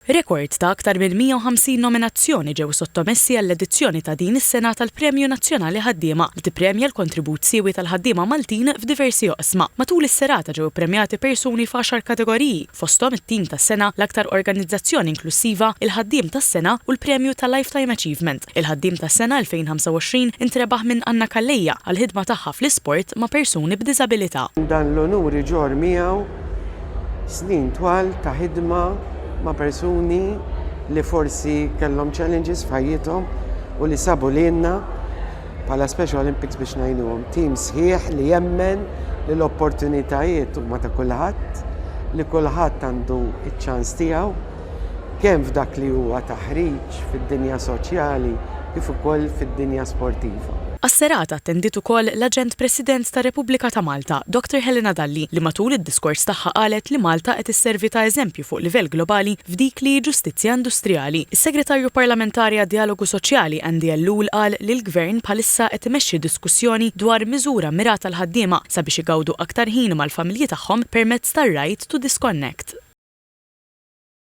Rekord ta' aktar minn 150 nominazzjoni ġew sottomessi għall-edizzjoni ta' din is-sena tal-Premju Nazzjonali Ħaddiema li tippremja l-kontribut siewi tal-ħaddiema Maltin f'diversi oqsma. Matul is-serata ġew ippremjati persuni f'għaxar kategoriji, fosthom it-Tim tas-Sena, l-Aktar Organizzazzjoni Inklussiva, il-Ħaddiem tas-Sena u l-Premju ta' Lifetime Achievement. Il-Ħaddiem tas-Sena 2025 intrebaħ minn Anna Calleja għall-ħidma tagħha fl-isport ma' persuni b'diżabilità. Dan l-unur iġorr miegħu snin twal ta' ħidma ma' persuni li forsi kellhom challenges f'ħajjithom u li sabu lilna bħala Special Olympics biex ngħinuhom. Tim sħiħ li jemmen li l-opportunitajiet huma ta' kulħadd, li kulħadd għandu ċ-ċans tiegħu kemm f'dak li huwa taħriġ fid-dinja soċjali kif ukoll fid-dinja sportiva. Għas-serata attendiet ukoll l-Aġent President tar-Repubblika ta' Malta, Dr Helena Dalli, li matul id-diskors tagħha qalet li Malta qed isservi ta' eżempju fuq livell globali f'dik li hi ġustizzja industrijali. Is-Segretarju Parlamentari għad-Djalogu Soċjali Andy Ellul qal li l-Gvern bħalissa qed imexxi diskussjoni dwar miżura mmirata għall-ħaddiema sabiex igawdu aktar ħin mal-familji tagħhom permezz tar-right to disconnect.